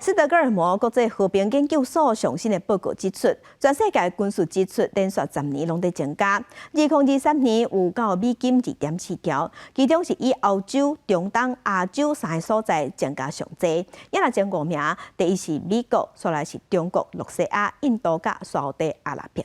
斯德哥爾摩國際和平研究所上新的報告指出，全世界軍事支出連續10年攏佇增加，2023年有到美金2.4兆，其中是以歐洲、中東、亞洲三個所在增加上濟。也若前五名，第一是美國，紲來是中國、露西亞、印度佮沙烏地阿拉伯。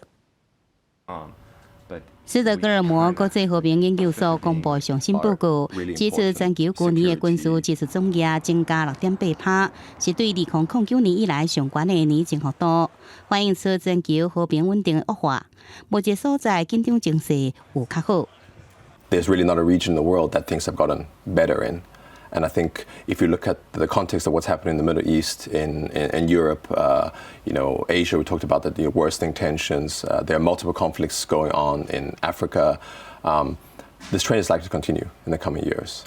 斯德哥爾摩國際和平研究所公布上新報告，指出全球舊年的軍事支出總額增加6.8%，是對2009年以來上懸的年增幅度，反映出全球和平穩定的惡化。無一個所在緊張情勢有較好。 There's really not a region in the world that things have gotten better in. And I think if you look at the context of what's happening in the Middle East, in Europe, Asia, we talked about the worsening tensions. There are multiple conflicts going on in Africa. This trend is likely to continue in the coming years.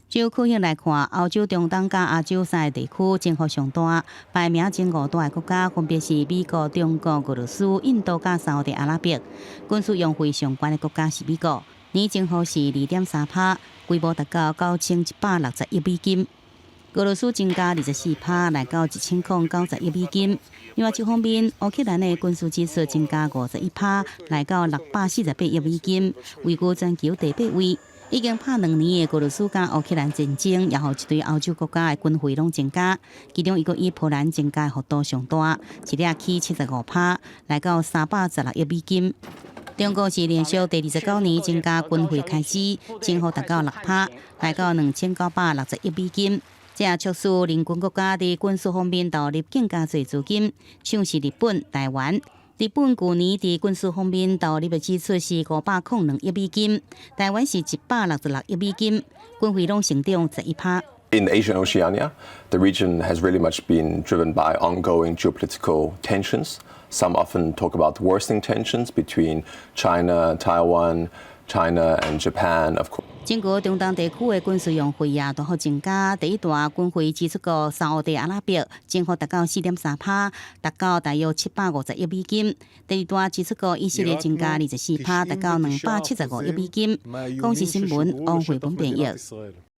就區域來看，歐洲、中東佮亞洲三個地區增幅上大，排名前五大的國家分別是美國、中國、俄羅斯、印度佮沙烏地阿拉伯。軍事用費上懸的國家是美國，年增幅是2.3%，規模達到9160億美金。俄羅斯增加24%，來到1090億美金。另外一方面，烏克蘭的軍事支出增加51%，來到648億美金，位居全球第八位。已經拍2年的俄羅斯佮烏克蘭戰爭，也予一堆歐洲國家的軍費攏增加，其中一個以波蘭增加幅度上大，一掠起75%，來到316億美金。中國是連續第29年增加軍費開支，增幅達到6%，來到2960億美金。這也促使鄰近國家佇軍事方面投入更加濟資金，像是日本、台灣。日本舊年佇軍事方面投入的支出是502億美金，台灣是166億美金，軍費攏成長11%。 In Asia and Oceania, the region has really much been driven by ongoing geopolitical tensions. Some often talk about worsening tensions between China, Taiwan, China and Japan, of course. 整個中東地區的軍事用費也大幅增加，第一大軍費支出國沙烏地阿拉伯增幅達到4.3%，達到大約750億美金。第二大支出國以色列增加24%，達到275億美金。公視新聞王慧文編譯。